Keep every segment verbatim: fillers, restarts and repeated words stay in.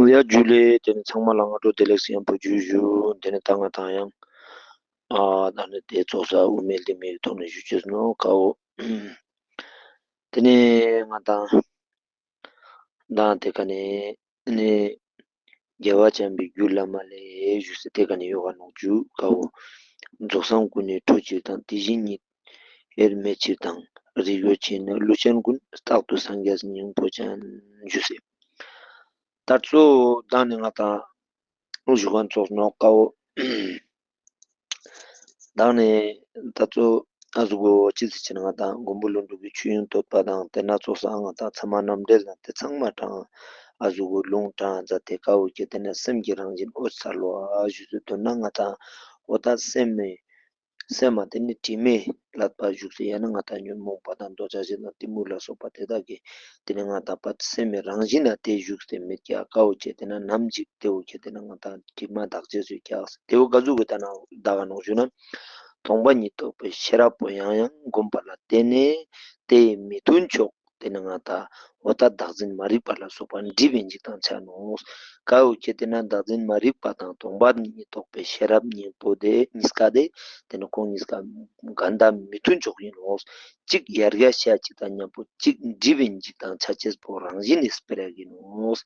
ཡ་ཇུ་ལེ། དེ་ནི་ཚང་མ་ལ་སྔ་དྲོ་བདེ་ལེགས་ཡང་པོ་ཇུ་ཞུ། དེ་ནི་ད་ང་དང་ཡང་ཨ་ད་ནི་དེ་ཚོགས་ས་དབུ་མའི་ལྡེ་མིག་ཐོག་ནས་ཞུ་ཅེས་ནོ་ཀ་བོ། དེ་ནི་ང་དང་དང་དེ་ཀ་ནས་ནི་རྒྱལ་བ་བྱམས་པའི་རྒྱུད་བླ་མ་ལས་ཞུ་སེ་དེ་ཀ་ནས་ཡོག་ག་ནོག་ཇུ་ཀ་བོ། རྫོགས་སངས་ཀུན་ནས་འཕྲོ་ཕྱིར་དང་། དེ་བཞིན་ཉིད་དབྱེར་མེད་ཕྱིར་དང་། རིགས་ཡོད་ཕྱིར་ནི་ཀླུ་ཆེན་ཀུན། རྟག་ཏུ་སངས་རྒྱས་སྙིང་པོ་ཅན། ཞུ་སེ། ད་གཙོ་བོ་དང་ནི་ང་དང་ཞུ་མཁན་ཚོགས་ནོ་ཀ་བོ། དང་ནི་ད་གཙོ་ཨ་ཟུག་གོ་ཅི་ཟེར་ཅེ་ན་ང་དང་མགོན་པོ་ཀླུ་སྒྲུབ་ཀྱི་ཆོས་དབྱིངས་བསྟོད་པ་དང་དེ་ན་ཚོགས་ས་ང་དང་ཚད་མ་རྣམ་འགྲེལ་དང་དེ་ཚང་མ་དྲངས་ཨ་ཟུག་གོ་ལུང་དྲངས་མཛད་དེ་ཀ་བོ་ཁྱེད་དེ་ན་སེམས་ཀྱི་རང་བཞིན་འོད་གསལ་བ་ཞུ་ཟེར་དོན་ན་ང་དང་འོ་ད་སེམས་མེད། སེམས་མ་དེ་ནི་དྲི་མས་བསླད་པ་བཞུགས་སེ་ཡང་ན་ང་དང་ཉོན་མོངས་པ་དང་འདོད་ཆགས་ཞེ་སྡང་གཏི་མུག་ལ་སོགས་པ་དེ་དག་གིས་དེ་ནི་ང་དང་པ་སེམས་མེད་རང་བཞིན་ལ་དེ་བཞུགས་སེ་མེད་ཀྱག་ཀ་བོ་ཁྱེད་དེ་ན་ནམ་ཞིག་དེ་བོ་ཁྱེད་དེ་ན་ང་དང་དྲི་མ་དག་ཅེས་སུ་ཀྱག་དེ་བོ་ག་ཟུག་གི་ད་ན་དག་ག་ནོག་ཞུ་ན། སྟོང་པ་ཉིད་རྟོགས་པའི་ཤེས་རབ་པོ་ཡང་ཡང་བསྒོམ་པ་ལ་བརྟེན་ནས་དེའི་མི་མཐུན་ཕྱོགས་དེ་ནི་ང་དང་འོ་ད་བདག་འཛིན་མ་རིག་པ་ལ་སོགས་པ་འདྲིས་པའི་འཇིགས་དང་ཆ་ནོག་ཀ་བོ་ཁྱེད་དེ་ན་བདག་འཛིན་མ་རིག་པ་དང་སྟོང་པ་ཉིད་རྟོགས་པའི་ཤེས་རབ་གཉིས་པོ་དེ་གཉིས་ཀ་དེ་དེ་ནི་ཁོང་གཉིས་ཀ་ག་འདྲ་མི་མཐུན་ཕྱོགས་ཡིན་ནོག་གཅིག་ཡར་རྒྱས་ཤེས་ཅིག་དང་མཉམ་པོ་གཅིག་འདྲིས་པའི་འཇིགས་དང་ཆ་ཅེས་པོ་རང་བཞིན་ནི་སྤེ་ར་ཡིན་ནོག་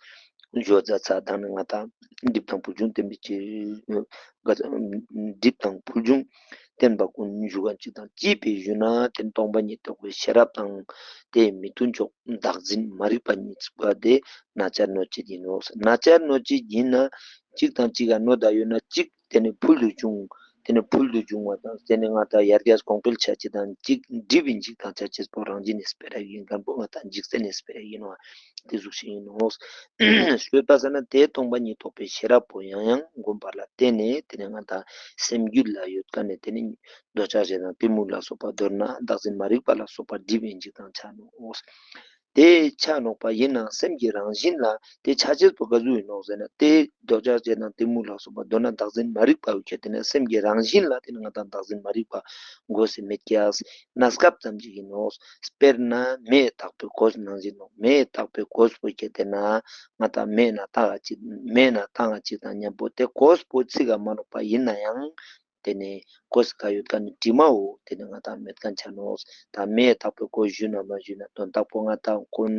བརྗོད་མཛད་ཚ་དང་ནི་ང་དང་སྒྲིབ་དང་ཕུལ་བྱུང་བསྟན་པའི་ཕྱིར། སྒྲིབ་དང་ཕུལ་བྱུང་བསྟན་པ་ཀུན་ཞུ་མཁན་ཅིག་དང་ཅི་ཕིའ་ཞུ་ན་དེ་ནི་སྟོང་པ་ཉིད་རྟོགས་པའི་ཤེས་རབ་དང་དེའི་མི་མཐུན་ཕྱོགས་བདག་འཛིན་མ་རིག་པ་གཉིས་པོ་དེ་ན་ཆ་གནོད་བྱེད་ཡིན་ནོག་ན་ཆ་གནོད་བྱེད་ཡིན་ན་གཅིག་དང་གཅིག་ག་གནོད་ད་ཡོད་ན་གཅིག་དེ་ནི་ཕུལ་དུ་བྱུང་དེ་ནི་ཕུལ་དུ་བྱུང་བ་དང་དེ་ནི་ང་དང་ཡར་རྒྱས་གོང་འཕེལ་ཆ་ཅེས་དང་གཅིག་འདྲིས་པའི་འཇིགས་དང་ཆ་ཅེས་པོ་རང་བཞིན་ནི་སྤེ་ར་ཡིན་མཁན་པོ་ང་དང་འཇིགས་སེ་ནི་སྤེ་ར་ཡིན་ནོག་དེ་ཟུག་ཞིག་ཡིན་ནོག་ཞུས་པ་ས་ན་དེ་སྟོང་པ་ཉིད་རྟོགས་པའི་ཤེས་རབ་པོ་ཡང་ཡང་བསྒོམ་པ་ལ་བརྟེན་ནས་དེ་ནི་ང་དང་སེམས་རྒྱུད་ལ་ཡོད་མཁན་ནི་དེ་ནི་འདོད་ཆགས་ཞེ་སྡང་གཏི་མུག་ལ་སོགས་པ་མདོར་ན་བདག་འཛིན་མ་རིག་པ་ལ་སོགས་པ་འདྲིས་པའི་འཇིགས་དང་ཆ་ནོག་དེ་ཆ་ནོག་པ་ཡིན་ནའང་སེམས་ཀྱི་རང་བཞིན་ལ་དེ་ཆ་ཅེས་པོ་ག་ཟུག་ཡིན་ནོག་ཟེར་ན་དེ་འདོད་ཆགས་ཞེ་སྡང་གཏི་མུག་ལ་སོགས་པ་མདོར་ན་བདག་འཛིན་མ་རིག་པ་བོ་ཁྱེད་དེ་ན་སེམས་ཀྱི་རང་བཞིན་ལ་དེ་ནི་ང་དང་བདག་འཛིན་མ་རིག་པ་དགོས་སེ་མེད་ཀྱག་གནས་སྐབས་ཙམ་ཅིག་ཡིན་ནོག་དཔེར་ན་མེ་ཡི་ཐག་པའི་གོས་ནང་བཞིན་ནོག་མེ་ཡི་ཐག་པའི་གོས་པོ་ཁྱེད་དེ་ན་ང་དང་མེ་ན་བཏང་ང་ཅིག་མེ་ན་བཏང་ང་ཅིག་དང་མཉམ་པོ་དེ་གོས་པོ་ཚིག་ག་མ་ནོག་པ་ཡིན་ནའང་དེ་ནི་གོས་ག་ཡོད་མཁན་ནི་དྲི་མ་བོ་དེ་ནི་ང་དང་མེད་མཁན་ཆ་ནོག་ད་མེ་ཡི་ཐག་པའི་གོས་ཞུས་ན་མ་ཞུས་ན་དོན་དག་པོ་ང་དང་གོས་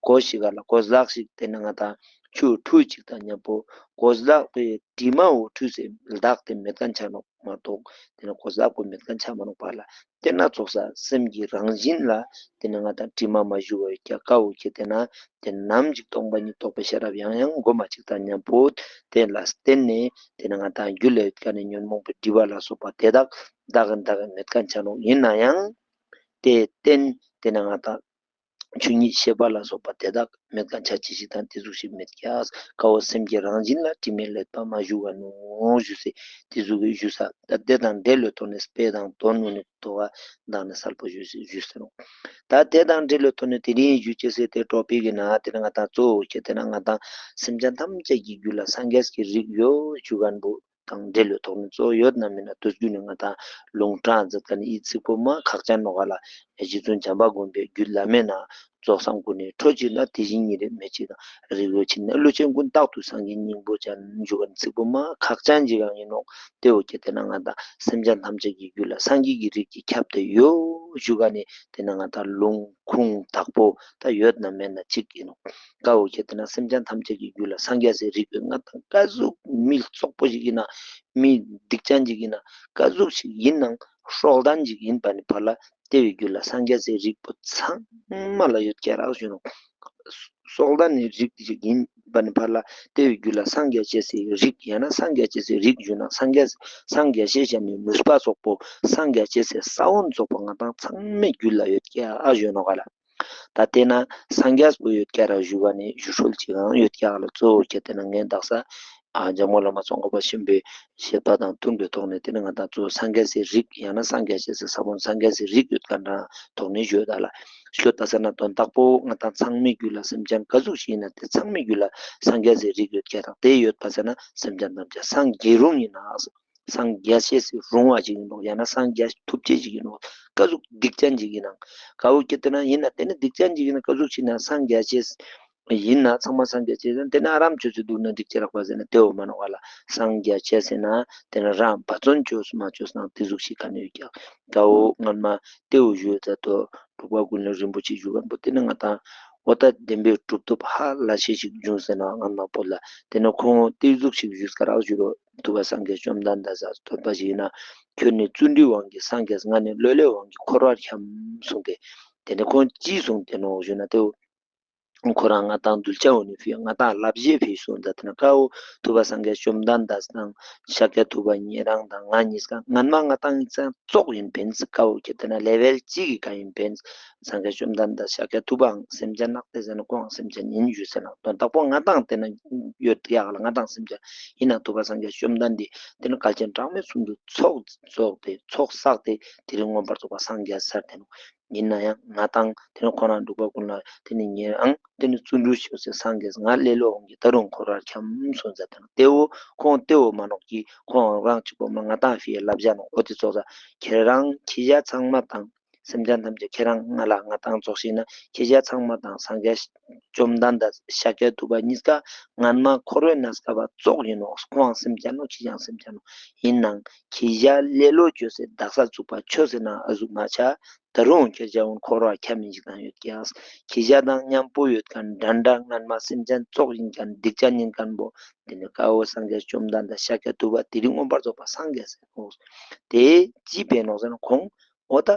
གོས་ཤིག་ག་ལ་གོས་ལག་ཞིག་དེ་ནི་ང་དང་ཆུ་འཁྲུ་ཅིག་དང་མཉམ་པོ་གོས་ལག་པའི་དྲི་མ་བོ་འཁྲུས་སེ་ལྡག་སྟེ་མེད་མཁན་ཆ་ནོག་མ་གཏོགས་དེ་ནི་གོས་ལག་པོ་མེད་མཁན་ཆ་མ་ནོག་པ་ལ། དེ་ན་ཚོགས་ས་སེམས་ཀྱི་རང་བཞིན་ལ་དེ་ནི་ང་དང་དྲི་མ་མ་ཞུ་བ་ཡོད་ཀྱག་ཀ་བོ་ཁྱེད་དེ་ན་དེ་ནམ་ཞིག་སྟོང་པ་ཉིད་རྟོགས་པའི་ཤེས་རབ་ཡང་ཡང་བསྒོམ་མ་ཅིག་དང་མཉམ་པོ་དེ་ལ་བརྟེན་ནས་དེ་ནི་ང་དང་རྒྱུད་ལ་ཡོད་མཁན་ནི་ཉོན་མོངས་པའི་སྒྲིབ་པ་ལ་སོགས་པ་དེ་དག་དག་གི་དག་གི་མེད་མཁན་ཆ་ནོག་ཡིན་ནའང་དེ་བརྟེན་དེ་ནི་ང་དང་ཆོས་ཉིད་ཤེས་པ་ལ་སོགས་པ་དེ་དག་མེད་མཁན་ཆ་ཅེས་ཤིག་དང་དེ་ཟུག་ཞིག་མེད་ཀྱག་ཀ་བོ་སེམས་ཀྱི་རང་བཞིན་ལ་དྲི་མས་བསླད་པ་མ་ཞུ་བ་ནོག་ཞུ་སེ་དེ་ཟུག་གི་ཞུ་ས་ད་དེ་དང་འབྲེལ་བའི་ཐོག་ནས་དཔེ་དང་དོན་ནི་དོ་བ་དང་ནི་གསལ་པོ་ཞུ་སེ་ཞུས་ཟེར་ནོག་ད་དེ་དང་འབྲེལ་བའི་ཐོག་ནས་དེ་རིང་ཞུ་ཅེས་སི་དེ་ཊོ་པིག་གི་ནང་དེ་ནི་ང་དང་གཙོ་བོ་ཁྱེད་དེ་ན་ང་དང་སེམས་ཅན་ཐམས་ཅད་ཀྱི་རྒྱུད་ལ་སངས་རྒྱས་ཀྱི་རིགས་ཡོད་ཞུ་མཁན་པོ་དང་འབྲེལ་བའི་ཐོག་ནས་གཙོ་བོ་ཡོད་ན་མེད་ན་དུས་རྒྱུན་ནས་ང་དང་ལུང་དྲངས་མཛད་མཁན་ནི་ཨི་ཚིག་པོ་མ་ཁག་ཅན་ནོག་ག་ལ། རྗེ་བཙུན་བྱམས་པ་མགོན་པོའི་རྒྱུད་བླ་མའི་ནང་རྫོགས་སངས་ཀུན་ནས་འཕྲོ་ཕྱིར་ན། དེ་བཞིན་ཉིད་དབྱེར་མེད་ཕྱིར་དང་། རིགས་ཡོད་ཕྱིར་ན་ཀླུ་ཆེན་ཀུན། རྟག་ཏུ་སངས་རྒྱས་སྙིང་པོ་ཅན། ཞུ་མཁན་ཚིག་པོ་མ་ཁག་ཅན་ཅིག་ཡང་ཡིན་ནོག་དེ་བོ་ཁྱེད་དེ་ན་ང་དང་སེམས་ཅན་ཐམས་ཅད་ཀྱི་རྒྱུད་ལ་སངས་རྒྱས་ཀྱི་རིགས་ཀྱིས་ཁྱབ་སྟེ་ཡོད་ཞུ་མཁན་ནི་དེ་ན་ང་དང་ལུང་ཁུངས་དག་པོ་ད་ཡོད་ན་མེད་ན་གཅིག་ཡིན་ནོག་ཀ་བོ་ཁྱེད་དེ་ན་སེམས་ཅན་ཐམས་ཅད་ཀྱི་རྒྱུད་ལ་སངས་རྒྱས་སི་རིགས་པོ་ང་དང་ཀ་ཟུག་མི་བཙོག་པོ་ཞིག་ཡིན་ན་མི་སྡིག་ཅན་ཅིག་ཡིན་ན་ཀ་ཟུག་ཞིག་ཡིན་ནའང་སྲོག་ལྡན་ཅིག་ཡིན་པ་ནི་ཕར་ལ་དེ་བོའི་རྒྱུད་ལ་སངས་རྒྱས་སི་རིགས་པོ་ཚང་མ་ལ་ཡོད་ཀྱག་རག་ཞུ་ནོག་སྲོག་ལྡན་ནི་རིགས་ཤིག་ཡིན་པ་ནི་ཕར་ལ་དེ་བོའི་རྒྱུད་ལ་སངས་རྒྱས་ཅེས་སི་རིགས་ཡང་ན་སངས་རྒྱས་ཅེས་སི་རིགས་ཞུ་ན་སངས་རྒྱས་སངས་རྒྱས་ཅེས་ཞེས་ནི་ནུས་པ་ཙོགས་པོ་སངས་རྒྱས་ཅེས་སི་ས་བོན་ཙོགས་པོ་ང་དང་ཚང་མའི་རྒྱུད་ལ་ཡོད་ཀྱག་ཨ་ཞུ་ནོག་ག་ལ། ད་དེ་ན་སངས་རྒྱས་པོ་ཡོད་ཀྱག་རག་ཞུ་བ་ནི་ཞུ་སྲོལ་ཅིག་ཡང་ཡོད་ཀྱག་ལ། གཙོ་བོ་ཁྱེད་དེ་ན་ངས་དག་ས་ཨ་འཇམ་མགོན་བླ་མ་ཙོང་ཁ་པ་ཆེན་པོའི་བཤད་པ་དང་མཐུན་པའི་ཐོག་ནས་དེ་ནི་ང་དང་གཙོ་བོ་སངས་རྒྱས་སི་རིགས་ཡང་ན་སངས་རྒྱས་ཅེས་སི་ས་བོན་སངས་རྒྱས་སི་རིགས་ཡོད་མཁན་རང་ཐོག་ནས་ཞུ་ད་ལ། ཞུ་ད་ཟེར་ན་དོན་དག་པོ་ང་དང་ཚང་མའི་རྒྱུད་ལ་སེམས་ཅན་ག་ཟུག་ཞིག་ཡིན་ན་དེ་ཚང་མའི་རྒྱུད་ལ་སངས་རྒྱས་སི་རིགས་ཡོད་ཀྱག་རག་དེ་ཡོད་པ་ཟེར་ན་སེམས་ཅན་ཐམས་ཅད་སངས་རྒྱས་རུང་ཡིན་ན། སངས་རྒྱས་ཅེས་སི་རུང་བ་ཅིག་ཡིན་ནོག་ཡང་ན་སངས་རྒྱས་ཐུབ་ཅེས་ཅིག་ཡིན་ནོག་ཀ་ཟུག་སྡིག་ཅན་ཅིག་ཡིན་ནའང་ཀ་བོ་ཁྱེད་དེ་ན་ཡིན་ན་དེ་ནི་སྡིག་ཅན་ཅིག་ཡིན་ན་ཀ་ཟུག་ཅིག་ན་སངས་རྒྱས་ཅེས་ ཡིན་ན་ཚང་མ་སངས་རྒྱས་ཅེས་ཟེར་ན་དེ་ནི་ཨ་རམ་ཆོས་སུ་འདུག་ན་འགྲིག་ཅེས་རག་པ་ཟེར་ན་དེ་བོ་མ་ནོག་ག་ལ། སངས་རྒྱས་ཅེས་ཟེར་ན་དེ་ནི་རང་འབད་བརྩོན་ཅོས་མ་ཅོས་ནང་དེ་ཟུག་ཞིག་ག་ནི་ཡོད་ཀྱག་གའོ། སྔན་མ་དེ་བོ་ཞུས་ད་དོ་འབྲུག་པ་ཀུན་ལེགས་རིན་པོ་ཆེ་ཞུ་མཁན་པོ་དེ་ནི་ང་དང་འོ་ད་བདེན་པའི་གྲུབ་ཐོབ་ཧ་ལས་ཤེས་ཤིག་བྱུང་ཟེར་ན་སྔན་མ་པོ་ལ་དེ་ནི་ཁོང་དེ་ཟུག་ཞིག་ཞུས་ཀ་རག་ཞུ་རོ། ཐུབ་པ་སངས་རྒྱས་བཅོམ་ལྡན་འདས་ས་སྟོན་པ་ཞིག་ཡིན་ན་ཁྱོད་ནི་བརྩོན་འགྲུས་དབང་གིས་སངས་རྒྱས། ང་ནི་བློ་ལས་དབང་གིས་འཁོར་བར་འཁྱམས་གསུངས་ཏེ། དེ་ནི་ཁོང་ཅི་གསུངས་ཏེ་ནོག་ཞུ་ན་དེ་བོ། ཁོ་རང་ང་དང་གདུལ་བྱ་འོ་ནི་ཕི་ང་དང་ལབ་བཞེས་ཕི་སོང་ད་དེ་ན་ཀའོ། ཐུབ་པ་སངས་རྒྱས་བཅོམ་ལྡན་འདས་དང་ཤཱཀྱ་ཐུབ་པ་ཉེ་རང་དང་ང་གཉིས་ཀ་སྔན་མ་ང་དང་ཙོགས་ཡིན་ཕན་ཙོགས་ཀའོ་ཁྱེད་དེ་ན་ལེ་ཝལ་གཅིག་གི་ཀ་ཡིན་ཕན། སངས་རྒྱས་བཅོམ་ལྡན་འདས་ཤཱཀྱ་ཐུབ་པའང་སེམས་ཅན་ནག་དེ་ཟེར་ན་ཁོའང་སེམས་ཅན་ཡིན་ཞུ་ཟེར་ན་དོན་དག་པོ་ང་དང་དེ་ན་ཡོད་ཀྱག་ལ། ང་དང་སེམས་ཅན་ཡིན་ན་ཐུབ་པ་སངས་རྒྱས་བཅོམ་ལྡན་འདས་དེ་ན་བསྐལ་ཆེན་གྲངས་མེད་གསུམ་དུ་ཚོགས་རྫོགས་ཏེ་ཚོགས་བསགས་ཏེ་དེ་རིང་མངོན་པར་རྫོགས་པ་སངས་རྒྱས་ས་དེ་ནོག་ཡིན་ན་ཡང་ང་དང་དེ་ནི་ཁོ་རང་འབྲུག་པ་ཀུན་ལ་དེ་ནི་ཉེ་རང་དེ་ནི་བརྩོན་འགྲུས་ཅོས་ཏེ་སངས་རྒྱས་ང་ལེ་ལོ་འོང་གི་ད་རུང་འཁོར་བར་འཁྱམས་སོང་ཟེར་དང་དེ་བོ་ཁོང་དེ་བོ་མ་ནོག་གི་ཁོང་རང་གཅིག་པོ་མ་ང་དང་ཕི་ལབ་བྱ་ནོག་འོ་དེ་ཙོགས་ས་ཁྱེད་རང་ཁྱེད་ཅག་ཚང་མ་དང་སེམས་ཅན་ཐམས་ཅད་ཁྱེད་རང་ང་ལ་ང་དང་ཙོགས་ཤིག་ན་ཁྱེད་ཅག་ཚང་མ་དང་སངས་རྒྱས་བཅོམ་ལྡན་འདས་ཤཱཀྱ་ཐུབ་པ་གཉིས་ཀ་སྔན་མ་འཁོར་བའི་གནས་སྐབས་པ་ཙོགས་ཡིན་ནོག་ཁོང་སེམས་ཅན་ནོག་ཁྱེད་ཅག་སེམས་ཅན་ནོག་ཡིན་ནང་ཁྱེད་ཅག་ལེ་ལོ་ཅོས་ཏེ་དག་ས་ཚུགས་པ་ཆོས་ཟེར་ན་ཨ་ཟུག་མ་ཆ། ད་རུང་ཁྱེད་ཅག་འོན་འཁོར་བ་ཁྱམས་མི་ཞིག་དང་ཡོད་ཀྱག་ཁྱེད་ཅག་དང་མཉམ་པོ་ཡོད་མཁན་འདྲ་འདྲ་སྔན་མ་སེམས་ཅན་ཙོགས་ཡིན་མཁན་སྡིག་ཅན་ཡིན་མཁན་པོ་དེ་ནི་ཀའོ་སངས་རྒྱས་བཅོམ་ལྡན་འདས་ཤཱཀྱ་ཐུབ་པ་དེ་རིང་མངོན་པར་རྫོགས་པ་སངས་རྒྱས་ཟེར་ནོག་དེ་ཅི་ཕན་ནོག་ཟེར་ན་ཁོང་འོ་ད་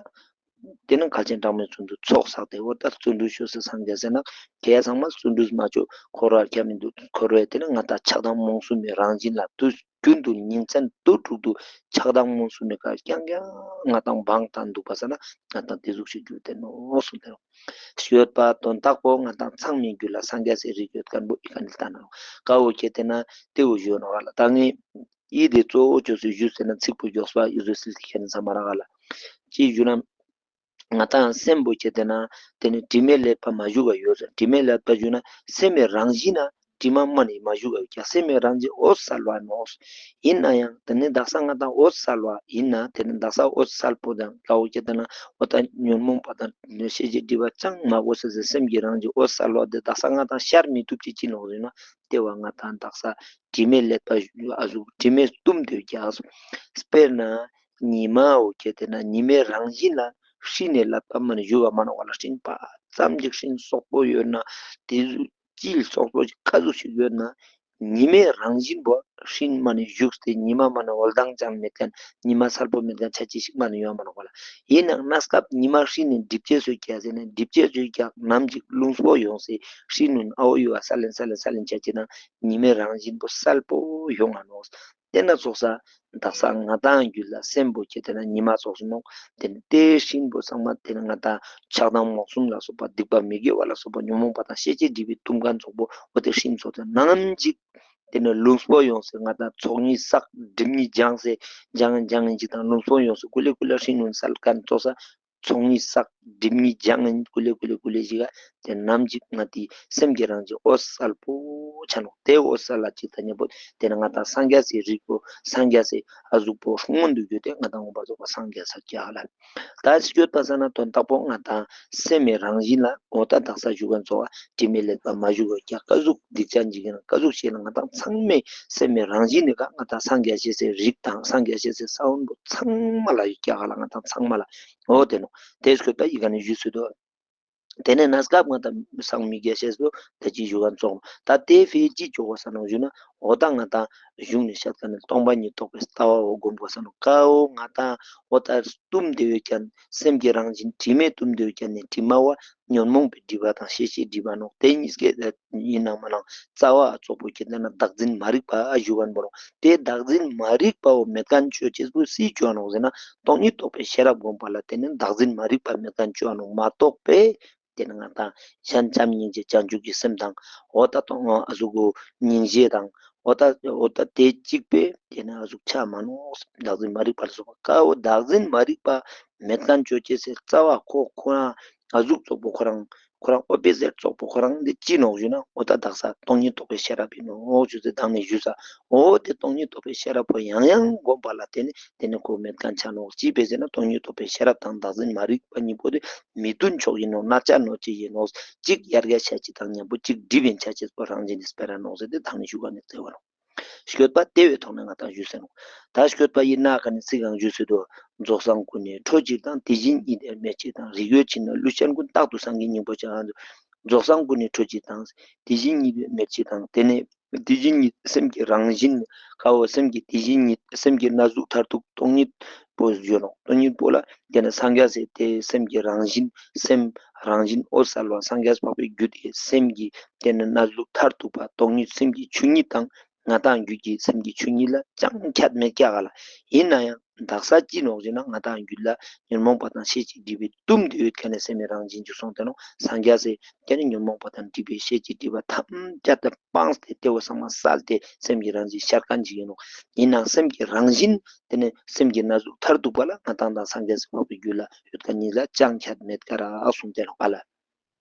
དེ་ནི་བསྐལ་ཆེན་གྲངས་མེད་གསུམ་དུ་ཚོགས་བསགས་ཏེ་འོ་ད་བརྩོན་འགྲུས་ཅོས་ཏེ་སངས་རྒྱས་ཟེར་ན་ཁྱེད་ཚང་མ་བརྩོན་འགྲུས་མ་ཅོ་འཁོར་བ་ཁྱམས་མི་འདུག་འཁོར་བའི་དེ་ནི་ང་དང་ཆགས་སྡང་རྨོངས་གསུམ་མའི་རང་བཞིན་ལ་དུས་རྒྱུན་དུ་ཉིན་མཚན་དུས་དྲུག་ཏུ་ཆགས་སྡང་རྨོངས་གསུམ་མའི་ཀ་རྐྱང་རྐྱང་ང་དང་བང་དང་འདུག་པ་ས་ན་ང་དང་དེ་ཟུག་ཞིག་གྱུར་ཏེ་ནོག་གསུངས་ཏེ་ནོག་ཡོད་པ་དོན་དག་པོ་ང་དང་ཚང་མའི་རྒྱུད་ལ་སངས་རྒྱས་སི་རིགས་ཡོད་མཁན་པོ་ཨི་ཀ་ནི་ལྟ་ན་ཀ་བོ་ཁྱེད་དེ་ན་དེ་བོ་ཞུ་ནོག་ག་ལ། ད་ངས་ཨི་དེ་གཙོ་བོ་ཅོས་སི་ཞུས་ཟེར་ན་ཚིག་པོ་མགྱོགས་པ་ཨི་ཟུག་སིལ་ཏེ་ཁྱེད་ནི་ཚང་མ་རག་ག་ལ། ཅི་ཞུ་ན། ང་དང་སེམས་པོ་ཁྱེད་དེ་ན་དེ་ནི་དྲི་མས་བསླད་པ་མ་ཞུགས་པ་ཡོད་ཟེར། དྲི་མས་བསླད་པ་ཞུ་ན་སེམས་མའི་རང་བཞིན་ན་དྲི་མ་མ་ནི་མ་ཞུགས་པ་ཡོད་ཀྱག་སེམས་མའི་རང་བཞིན་འོད་གསལ་བ་ནོག་ཡིན་ན་ཡང་དེ་ནི་དག་ས་ང་དང་འོད་གསལ་བ་ཡིན་ན་དེ་ནི་དག་ས་འོད་གསལ་པོ་དང་ཀ་བོ་ཁྱེད་དེ་ན་འོ་ད་ཉོན་མོངས་པ་དང་ཤེས་བྱའི་སྒྲིབ་པ་ཅང་མ་གོས་ཟེར་སེམས་ཀྱི་རང་བཞིན་འོད་གསལ་བ་དེ་དག་ས་ང་དང་ཤར་མི་ཐུབ་ཅེས་ཅི་ནོག་ཟེར་ན་དེ་བོ་ང་དང་དག་ས་དྲི་མས་བསླད་པ་ཨ་ཟུག་དྲི་མས་བཏུམས་ཏེ་ཡོད་ཀྱག་དཔེར་ན་ཉི་མ་བོ་ཁྱེད་དེ་ན་ཉི་མའི་རང་བཞིན་ལ་སྤྲིན་ནི་བསླད་པ་མ་ནི་ཞུགས་པ་མ་ནོག་ག་ལ། སྤྲིན་པ་ཙམ་ཅིག་སྤྲིན་སོག་པོ་ཡོད་ན་དེ་ཟུག་དཀྱིལ་སོག་པོ་ཅིག་ཀ་ཟུག་ཞིག་ཡོད་ན་ཉི་མའི་རང་བཞིན་པོ་སྤྲིན་མ་ནི་ཞུགས་ཏེ་ཉི་མ་མ་ནི་འོད་མདངས་ཅང་མེད་མཁན་ཉི་མ་གསལ་པོ་མེད་མཁན་ཆ་ཅེས་ཤིག་མ་ནི་ཡོད་མ་ནོག་ག་ལ། ཡིན་ནའང་གནས་སྐབས་ཉི་མ་སྤྲིན་ནི་སྒྲིབ་བྱེད་ཚོས་ཀྱག་ཟེར་ན་སྒྲིབ་བྱེད་ཚོས་ཀྱག་ནམ་ཅིག་རླུང་པོ་ཡོངས་སེ་སྤྲིན་ནི་ཨ་བོ་ཡོད་པ་སལ་ལེན་སལ་ལེན་སལ་ལེན་ཆ་ཅེས་ན་ཉི་མའི་རང་བཞིན་པོ་གསལ་པོ་ཡོང་ང་ནོག་དེ་ན་ཙོགས་ས་དག་ས་ང་དང་རྒྱུད་ལ་སེམས་པོ་ཁྱེད་དེ་ན་ཉི་མ་ཙོགས་སུ་ནོག་དེ་ནི་དེ་སྤྲིན་པོ་ཚང་མ་དེ་ནི་ང་དང་ཆགས་སྡང་རྨོངས་གསུམ་ལ་སོགས་པ་སྡིག་པ་མི་དགེ་བ་ལ་སོགས་པ་ཉོན་མོངས་པ་དང་ཤེས་བྱའི་སྒྲིབ་པས་བཏུམས་མཁན་ཙོགས་པོ་འོ་དེ་སྤྲིན་ཙོགས་དེ་ནམ་ཅིག་དེ་ནི་རླུང་པོ་ཡོངས་སེ་ང་དང་ཚོགས་གཉིས་བསགས་སྒྲིབ་གཉིས་སྦྱངས་སེ་སྦྱངས་སྦྱངས་ཅིག་དང་རླུང་པོ་ཡོངས་སེ་ཀུ་ལེ་ཀུ་ལེ་སྤྲིན་ཡོངས་སལ་མཁན་ཙོགས་ས་ཚོགས་གཉིས་བསགས་སྒྲིབ་གཉིས་སྦྱངས་ཀུ་ལེ་ཀུ་ལེ་ཀུ་ལེ་ཞིག་ག་དེ་ནམ་ཅིག་ང་དེ་སེམས་ཀྱི་རང་བཞིན་འོད་གསལ་པོ་ཆ་ནོག་དེ་འོད་གསལ་ལ་ཅིག་ད་ཉེ་པོ་དེ་ནི་ང་དང་སངས་རྒྱས་སི་རིགས་པོ་སངས་རྒྱས་སི་ཨ་ཟུག་པོ་མངོན་དུ་གྱུར་ཏེ་ང་དང་མངོན་པར་རྫོགས་པ་སངས་རྒྱས་ས་ཀྱག་ལ། ད་ཅི་ཡོད་པ་ས་ན་དོན་དག་པོ་ང་དང་སེམས་མའི་རང་བཞིན་ལ་འོ་ད་དག་ས་ཞུ་མཁན་ཙོགས་དྲི་མས་བསླད་པ་མ་ཞུགས་པ་ཀྱག་ཀ་ཟུག་སྡིག་ཅན་ཅིག་ཡིན་ན་ཀ་ཟུག་ཤེས་ན་ང་དང་ཚང་མའི་སེམས་མའི་རང་བཞིན་ནི་ཀ་ང་དང་སངས་རྒྱས་ཤེས་སའི་རིགས་དང་སངས་རྒྱས་ཤེས་སའི་ས་བོན་པོ་ཚང་མ་ལ་ཡོད་ཀྱག་ལ། ང་དང་ཚང་མ་ལ་འོ་དེ་ནོག་དེ་སྐོར་ད་ཡི་ག་ནས་ཞུས་སུ་དོ། དེ་ནས་གནས་སྐབས་ང་དང་སངས་མི་རྒྱས་ཤེས་སུ་ད་ཅི་ཞུ་ག་ཙོགས་ད་དེ་ཕི་ཅི་ཅོ་གོས་ས་ནོག་ཞུ་ན་འོ་ད་ང་དང་གཞུང་ནས་བཤད་མཁན་ནི་སྟོང་པ་ཉིད་རྟོགས་པའི་ལྟ་བ་བོ་སྒོམ་གོས་ས་ནོག་ཀ་འོ་ང་དང་འོ་ད་བཏུམས་ཏེ་ཡོད་མཁན་སེམས་ཀྱི་རང་བཞིན་དྲི་མས་བཏུམས་ཏེ་ཡོད་མཁན་ནི་དྲི་མ་བོ་ཉོན་མོངས་པའི་སྒྲིབ་པ་དང་ཤེས་བྱའི་སྒྲིབ་པ་ནོག་དེ་གཉིས་ཀའི་ཡིན་ནང་མ་ནང་རྩ་བ་ཙོགས་པོ་ཁྱེད་དེ་ན་བདག་འཛིན་མ་རིག་པ་ཞུ་བ་ནོག་དེ་བདག་འཛིན་མ་རིག་པ་བོ་མེད་མཁན་ཅོ་ཅེས་པོ་སུས་ཅོ་ནོག་ཟེར་ན་སྟོང་ཉིད་རྟོགས་པའི་ཤེས་རབ་སྒོམ་པ་ལ་དེ་ནི་བདག་འཛིན་མ་རིག་པ་མེད་མཁན་ཅོ་ནོག་མ་གཏོགས་པས་དེ་ནི་ང་དང་གཞན་བྱམས་སྙིང་རྗེ་བྱང་ཆུབ་ཀྱི་སེམས་དང་འོ་ད་སྟོང་ཨ་ཟུག་གོ་སྙིང་རྗེ་དང་འོ་ད་འོ་ད་དེ་གཅིག་པས་དེ་ནི་ཨ་ཟུག་ཆ་མ་ནོག་བདག་འཛིན་མ་རིག་པ་ལ་སོགས་པ་ཀ་འོ་བདག་འཛིན་མ་རིག་པ་མེད་མཁན་ཅོ་ཅེས་སི་རྩ་བ་ཁོ་ཁོ་རང་ཨ་ཟུག་ཙོགས་པོ་ཁོ་རང་ ཁོ་རང་ཨོ་པོ་ཟིཊ་ཙོགས་པོ་ཁོ་རང་འདི་ཅི་ནོག་ཞུ་ན་འོ་ད་དག་ས་སྟོང་ཉིད་རྟོགས་པའི་ཤེས་རབ་ཡིན་ནོག་ཞུ་ཟེར་དང་ནི་ཞུས་ས། འོ་དེ་སྟོང་ཉིད་རྟོགས་པའི་ཤེས་རབ་པོ་ཡང་ཡང་བསྒོམ་པ་ལ་བརྟེན་ནས་དེ་ནི་ཁོ་མེད་མཁན་ཆ་ནོག་ཅི་ཕི་ཟེར་ན་སྟོང་ཉིད་རྟོགས་པའི་ཤེས་རབ་དང་བདག་འཛིན་མ་རིག་པ་གཉིས་པོ་དེ་མི་མཐུན་ཕྱོགས་ཡིན་ནོག་གནག་ཆ་ནོག་ཅི་ཡིན་ནོག་གཅིག་ཡར་རྒྱས་ཆ་ཅེས་དང་མཉམ་པོ་གཅིག་སྒྲིབ་ཡིན་ཆ་ཅེས་པོ་རང་བཞིན་ནི་སྤེ་ར་ནོག་ཟེར་ཏེ་དང་ནི་ཞུ་ག་ནི་བརྩེ་བ་ནོག་སྐྱོད་པ་དེ་བའི་ཐོག་ནས་ང་དང་ཞུས་ཟེར་ནོག་ད་སྐྱོད་པ་ཡིན་ན་ག་ནི་ཚིག་གང་ཞུས་ཟེར་དོ། རྫོགས་སངས་ཀུན་ནས་འཕྲོ་གཅིག་དང་། དེ་བཞིན་ཉིད་དབྱེར་མེད་གཅིག་དང་། རིགས་ཡོད་ཕྱིར་ན་ལུས་ཅན་ཀུན། རྟག་ཏུ་སངས་རྒྱས་སྙིང་པོ་ཅན། རྫོགས་སངས་ཀུན་ནས་འཕྲོ་གཅིག་དང་། དེ་བཞིན་ཉིད་དབྱེར་མེད་གཅིག་དང་། དེ་ནས་དེ་བཞིན་ཉིད་སེམས་ཀྱི་རང་བཞིན་ཀ་བོ་སེམས་ཀྱི་དེ་བཞིན་ཉིད་སེམས་ཀྱི་གནས་ལུགས་མཐར་ཐུག་སྟོང་ཉིད་པོ་ཡོད་ནོག་སྟོང་ཉིད་པོ་ལ་དེ་ནས་སངས་རྒྱས་སི་དེ་སེམས་ཀྱི་རང་བཞིན་སེམས་རང་བཞིན་འོད་གསལ་བ་སངས་རྒྱས་འཕགས་པའི་རྒྱུད་དེ་སེམས་ཀྱི་དེ་ནས་གནས་ལུགས་མཐར་ཐུག་པ་སྟོང་ཉིད་སེམས་ཀྱི་ཆོས་ཉིད་དང་ང་དང་རྒྱུད་ཀྱི་སེམས་ཀྱི་ཆོས་ཉིད་ལ་ཅང་ཁྱད་མེད་ཀྱག་ག་ལ། ཡིན་ན་ཡང་དག་ས་ཅི་ནོག་ཞེ་ན་ང་དང་རྒྱུད་ལ་ཉོན་མོངས་པ་དང་ཤེས་བྱའི་སྒྲིབ་པའི་གཏུམ་དེ་ཡོད་མཁན་ནི་སེམས་ཀྱི་རང་བཞིན་ཅིག་སོང་སྟེ་ནོག་སངས་རྒྱས་སི་དེ་ནི་ཉོན་མོངས་པ་དང་སྒྲིབ་པའི་ཤེས་བྱའི་སྒྲིབ་པ་ཐམས་ཅད་དེ་སྤངས་ཏེ་དེ་བོ་ཚང་མ་བསལ་ཏེ་སེམས་ཀྱི་རང་བཞིན་ཤར་མཁན་ཅིག་ཡིན་ནོག་ཡིན་ནའང་སེམས་ཀྱི་རང་བཞིན་དེ་ནི་སེམས་ཀྱི་གནས་ལུགས་མཐར་ཐུག་པ་ལ་ང་དང་དང་སངས་རྒྱས་སི་འཕགས་པའི་རྒྱུད་ལ་ཡོད་མཁན་གཉིས་ལ་ཅང་ཁྱད་མེད་ཀ་རག་གསུངས་ཏེ་ནོག་པ་ལ།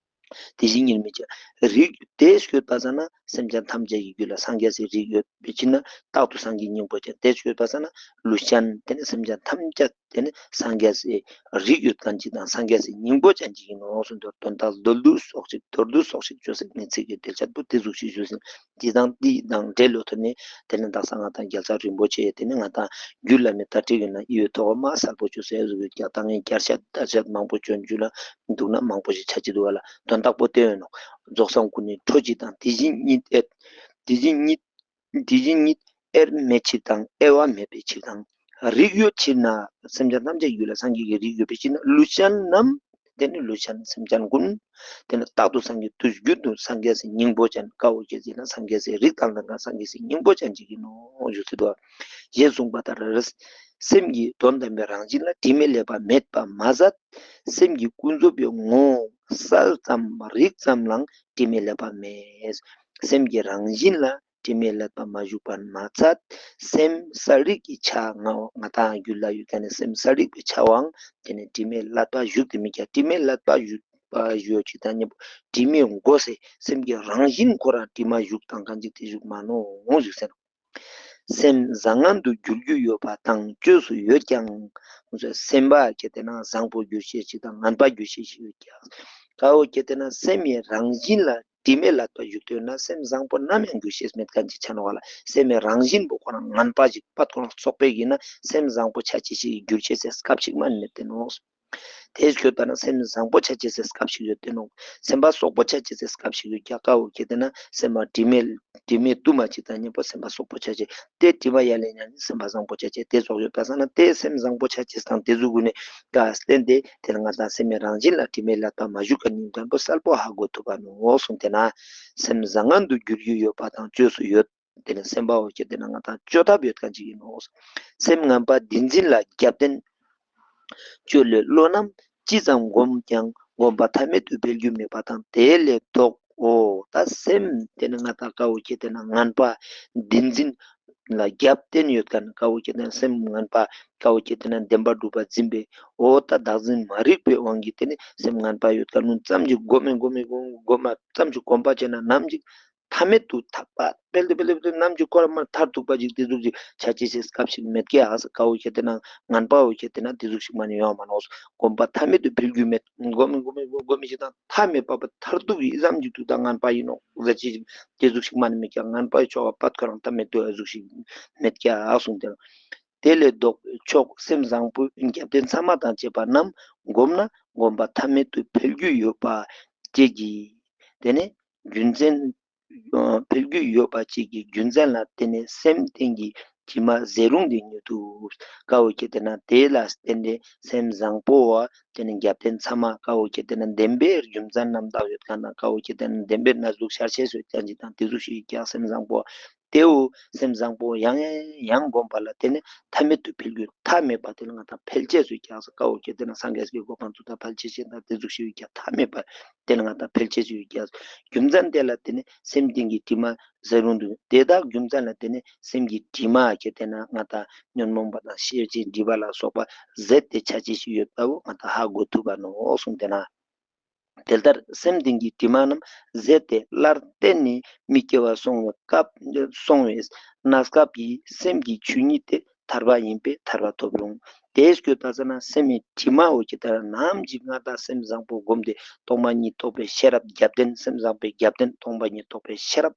དེ་བཞིན་ཉིད་དབྱེར་མེད་ཅིང་། རིགས་དེ་སྐྱོད་པ་ཟེར་ན་སེམས་ཅན་ཐམས་ཅད་ཀྱི་རྒྱུད་ལ་སངས་རྒྱས་སི་རིགས་ཡོད་པའི་ཕྱིར་ན་རྟག་ཏུ་སངས་རྒྱས་སྙིང་པོ་ཅན། དེ་སྐྱོད་པ་ཟེར་ན་ལུས་ཅན་དེ་ནི་སེམས་ཅན་ཐམས་ཅད་དེ་ནི་སངས་རྒྱས་སི་རིགས་ཡོད་མཁན་ཅིག་དང་སངས་རྒྱས་སི་སྙིང་པོ་ཅན་ཅིག་ཡིན་ནོག་གསུངས་ཏེ་དོན་དག་མདོར་བསྡུས་སོགས་ཤིག་མདོར་བསྡུས་སོགས་ཤིག་བརྗོད་ཟེར་ནི་ཚིག་གི་འགྲེལ་བཤད་པོ་དེ་ཟུག་ཤིག་ཞུས་ཟིན། དེ་དང་དེ་དང་འབྲེལ་ལོ་ཐོག་ནས་དེ་ནི་དག་ས་ང་དང་རྒྱལ་ཚབ་རིན་པོ་ཆེ་དེ་ནི་ང་དང་རྒྱུད་བླ་མའི་བརྡ་སྤྲོད་ཀྱི་ནང་ཡོད་ཐོག་མ་གསལ་པོ་བཅོས་ཟེར་ཟུག་ཡོད་ཀྱག་ད་ངས་བསྐྱར་བཤད་བརྡ་བཤད་མང་པོ་བཅོས་འཇུག་ལ་འདུག་ན་མང་པོ་ཞིག་ཆ་ཅི་འདུག་བ་ལ་དོན་དག་པོ་དེ་ཡོད་ནོག་རྫོགས་སངས་ཀུན་ནས་འཕྲོ་གཅིག་དང་། དེ་བཞིན་ཉིད་དབྱེར་དེ་བཞིན་ཉིད་དེ་བཞིན་ཉིད་དབྱེར་མེད་ཕྱིར་དང་། དབྱེ་བ་མེད་པའི་ཕྱིར་དང་། རིགས་ཡོད་ཕྱིར་ན། སེམས་ཅན་ཐམས་ཅད་རྒྱུད་ལ་སངས་རྒྱས་ཀྱི་རིགས་ཡོད་པའི་ཕྱིར་ན་ལུས་ཅན་རྣམས་དེ་ནི་ལུས་ཅན་སེམས་ཅན་ཀུན་དེ་ནི་རྟག་ཏུ་སངས་རྒྱས་དུས་རྒྱུན་དུ་སངས་རྒྱས་སི་སྙིང་པོ་ཅན་ཀ་བོ་ཁྱེད་ཅིག་ན་སངས་རྒྱས་སི་རིགས་དང་ལྡན་ཁན་སངས་རྒྱས་སི་སྙིང་པོ་ཅན་ཅིག་ཡིན་ནོག་ཞུ་ཚུལ་དུ་ཞེས་གསུངས་པ་ལྟར། སེམས་ཀྱི་དོན་དམ་པའི་རང་བཞིན་ལ་དྲི་མས་བསླད་པ་མེད་པ་མ་ཟད། སེམས་ཀྱི་ཀུན་རྫོབ་པའི་ངོ་བོ་གསལ་ཙམ་རིག་ཙམ་ལའང་དྲི་མས་བསླད་པ་མེད། སེམས་ཀྱི་རང་བཞིན་ལ་དྲི་མས་བསླད་པ་མ་བཞུགས་པར་མ་ཚད། སེམས་གསལ་རིག་གི་ཆ་ང་ང་དང་རྒྱུད་ལ་ཡོད་མཁན་ནི་སེམས་གསལ་རིག་པའི་ཆ་བའང་དེ་ནི་དྲི་མས་བསླད་པ་བཞུགས་ཏེ་མི་ཀྱག་དྲི་མས་བསླད་པ་བཞུགས་པ་ཞུ་ཅིག་དང་མཉམ་པོ་དྲི་མས་མགོ་སེ་སེམས་ཀྱི་རང་བཞིན་ཁོ་རང་དྲི་མ་བཞུགས་དང་གང་ཅིག་དེ་བཞུགས་མ་ནོག་ཞུ་ཟེར། སེམས་བཟང་ངན་དུ་འགྱུར་རྒྱུ་ཡོད་པ་དང་བཅོས་སུ་ཡོད་ཀྱང་། སེམས་པ་ཁྱེད་དེ་ན་བཟང་པོ་འགྱུར་ཤེས་ཤིག་དང་ངན་པ་འགྱུར་ཤེས་ཤིག་ཡོད་ཀྱག་ཀ་བོ་ཁྱེད་དེ་ན་སེམས་ཡི་རང་བཞིན་ལ་དྲི་མས་བསླད་པ་བཞུགས་ཏེ་ཡོད་ན་སེམས་བཟང་པོ་ནམ་ཡང་འགྱུར་ཤེས་མེད་མཁན་ཅིག་ཆ་ནོག་བ་ལ། སེམས་ཡི་རང་བཞིན་པོ་ཁོ་རང་ངན་པ་ཞིག་པད་ཁོ་རང་བཙོག་པོ་ཞིག་ཡིན་ན་སེམས་བཟང་པོ་ཆ་ཅེས་ཤིག་འགྱུར་ཤེས་སི་སྐབས་ཤིག་མ་ནི་མེད་དེ་ནོག་དེ་སྐྱོད་པ་ན་སེམས་བཟང་པོ་ཆ་ཅེས་སི་སྐབས་ཤིག་ཡོད་དེ་ནོག་སེམས་པ་བཙོག་པོ་ཆ་ཅེས་སི་སྐབས་ཤིག་ཡོད་ཀྱག་ཀ་བོ་ཁྱེད་དེ་ན་སེམས་པ་དྲི་མས་དྲི་མས་བཏུམས་པ་ཅིག་དང་མཉམ་པོ་སེམས་པ་བཙོག་པོ་ཆ་ཅེས། དེ་དྲི་མ་ཡལ་ལེ་ཉམ་ནི་སེམས་པ་བཟང་པོ་ཆ་ཅེས། དེ་ཙོགས་ཡོད་པ་སང་ན་དེ་སེམས་བཟང་པོ་ཆ་ཅེས་དང་དེ་ཟུག་གུན་ནི་ཀ་བརྟེན་ཏེ་དེ་ལ་ང་དང་སེམས་ཡི་རང་བཞིན་ལ་དྲི་མས་བསླད་པ་མ་བཞུགས་ཀ་ནི་དོན་པོ་གསལ་པོ་ཧ་གོ་ཐུབ་པ་ནོག་གསུངས་ཏེ་ན། སེམས་བཟང་ངན་དུ་འགྱུར་རྒྱུ་ཡོད་པ་དང་བཅོས་སུ་ཡོད། དེ་ནི་སེམས་པ་བོ་ཁྱེད་དེ་ན་ང་དང་བཅོས་ཐབས་ཡོད་མཁན་ཅིག་ཡིན་ནོག་སེམས་ངན་པ་བདེན་འཛིན་ལ་རྒྱབ་རྟེན་བཅོས་ལས་བློ་རྣམས་ཅི་ཙམ་བསྒོམས་ཀྱང་བསྒོམ་པ་ཐ་མལ་དུ་འཕེལ་རྒྱུ་མེད་པ་དང་དེ་ལས་ལྡོག་འོ་ད་སེམས་དེ་ནི་ང་དང་ཀ་བོ་ཁྱེད་དེ་ན་ངན་པ་བདེན་འཛིན་ལ་རྒྱབ་རྟེན་ཡོད་མཁན་ཀ་བོ་ཁྱེད་དེ་ན་སེམས་ངན་པ་ཀ་བོ་ཁྱེད་དེ་ན་བདེན་པར་གྲུབ་པ་འཛིན་པའི་འོ་ད་བདག་འཛིན་མ་རིག་པའི་དབང་གིས་དེ་ནི་སེམས་ངན་པ་ཡོད་མཁན་ནི་ཙམ་ཅིག་བསྒོམ་མེ་བསྒོམ་མེ་བསྒོམ་མ་ཙམ་ཅིག་བསྒོམ་པ་བྱས་ན་ནམ་ཅིག་ཐ་མལ་དུ་ཐག་པ་འཕེལ་ཏེ་འཕེལ་ཏེ་འཕེལ་ཏེ་ནམ་ཅིག་ཁོ་རང་མ་མཐར་ཐུག་པ་ཅིག་དེ་ཟུག་ཅིག་ཆ་ཅེས་སི་སྐབས་ཤིག་མེད་ཀྱག་ཨ་ས་ཀ་བོ་ཁྱེད་དེ་ན་ངན་པ་བོ་ཁྱེད་དེ་ན་དེ་ཟུག་ཅིག་མ་ནི་ཡོང་མ་ནོག་བསྒོམ་པ་ཐ་མལ་དུ་འཕེལ་རྒྱུ་མེད། བསྒོམ་མེ་བསྒོམ་མེ་བསྒོམ་མེ་ཞིག་དང་ཐ་མལ་པ་པ་མཐར་ཐུག་གི་ཙམ་ཅིག་ཏུ་ད་ངན་པ་ཡིན་ནོག་ཟེར་ཅེས་དེ་ཟུག་ཅིག་མ་ནི་མེད་ཀྱག་ངན་པའི་ཕྱོགས་པ་པད་ཁོ་རང་ཐ་མལ་དུ་ཨ་ཟུག་ཅིག་མེད་ཀྱག་ཨ་གསུངས་ཏེ་ན། དེ་ལས་ལྡོག་ཕྱོགས་སེམས་བཟང་པོའི་རྒྱབ་རྟེན་ཚད་མ་དང་བཅས་པ་རྣམས་བསྒོམས་ན་བསྒོམ་པ་ཐ་མལ་དུ་འཕེལ་རྒྱུ་ཡོད་པ་བཅས་ཀྱི། དེ་ནས་རྒྱུ་མཚན། འཕེལ་རྒྱུ་ཡོད་པ་བཅས་ཀྱི་རྒྱུ་མཚན་ལ་བརྟེན་ནས་སེམས་རྟེན་གྱི་དྲི་མ་ཟད་རུང་དེ་ཉིད་དུ། ཀ་བོ་ཁྱེད་དེ་ན་དེ་ལ་བརྟེན་ཏེ་སེམས་བཟང་པོ་བ་དེ་ནི་རྒྱབ་རྟེན་ཚད་མ་ཀ་བོ་ཁྱེད་དེ་ན་བདེན་པའི་རྒྱུ་མཚན་རྣམ་དག་ཡོད་མཁན་ན་ཀ་བོ་ཁྱེད་དེ་ན་བདེན་པའི་གནས་ལུགས་ཤར་ཤེས་སུ་ཅན་ཅིག་དང་དེ་ཟུག་ཞིག་ཡོད་ཀྱག་སེམས་བཟང་པོ། དེའུ་སེམས་བཟང་པོ་ཡང་ཡང་ཡང་བསྒོམ་པ་ལ་བརྟེན་ནས་ཐ་མལ་དུ་འཕེལ་རྒྱུ་ཐ་མལ་པ་དེ་ལ་ང་དང་འཕེལ་ཅེས་སུ་ཀྱག་ས་ཀ་བོ་ཁྱེད་དེ་ན་སངས་རྒྱས་ཀྱི་གོ་འཕང་ཚུ་དང་འཕེལ་ཅེས་ཤིག་དང་དེ་ཟུག་ཞིག་ཡོད་ཀྱག་ཐ་མལ་པ་དེ་ལ་ང་དང་འཕེལ་ཅེས་སུ་ཡོད་ཀྱག་རྒྱུ་མཚན་དེ་ལ་བརྟེན་ནས་སེམས་རྟེན་གྱི་དྲི་མ་ཟད་རུང་དུ་དེ་དག་རྒྱུ་མཚན་ལ་བརྟེན་ནས་སེམས་ཀྱི་དྲི་མ་ཁྱེད་དེ་ན་ང་དང་ཉོན་མོངས་པ་དང་ཤེས་བྱའི་སྒྲིབ་པ་ལ་སོགས་པ་ཟད་དེ་ཆ་ཅེས་སུ་ཡོད་པ་བོ་ང་དང་ཧ་གོ་ཐུབ་པ་ནོག་གསུངས་ཏེ་ན། དེ་ལྟར་སེམས་དེ་གི་དྲི་མ་རྣམས་ཟད་དེ་སླར་བརྟེན་ནས་མི་སྐྱེ་བར་སོང་བའི་སྐབས་སོང་བའི་གནས་སྐབས་ཀྱི་སེམས་ཀྱི་ཆོས་ཉིད་དེ་ཐར་པ་ཡིན་པས་ཐར་པ་ཐོབ་རུང་། དེ་སྐྱོད་པ་ས་ན་སེམས་མི་དྲི་མ་འོ་ཀྱི་ལྟར་ནམ་ཞིག་ང་དང་སེམས་བཟང་པོ་བསྒོམས་ཏེ་སྟོང་པ་ཉིད་རྟོགས་པའི་ཤེས་རབ་རྒྱབ་རྟེན་སེམས་བཟང་པོའི་རྒྱབ་རྟེན་སྟོང་པ་ཉིད་རྟོགས་པའི་ཤེས་རབ་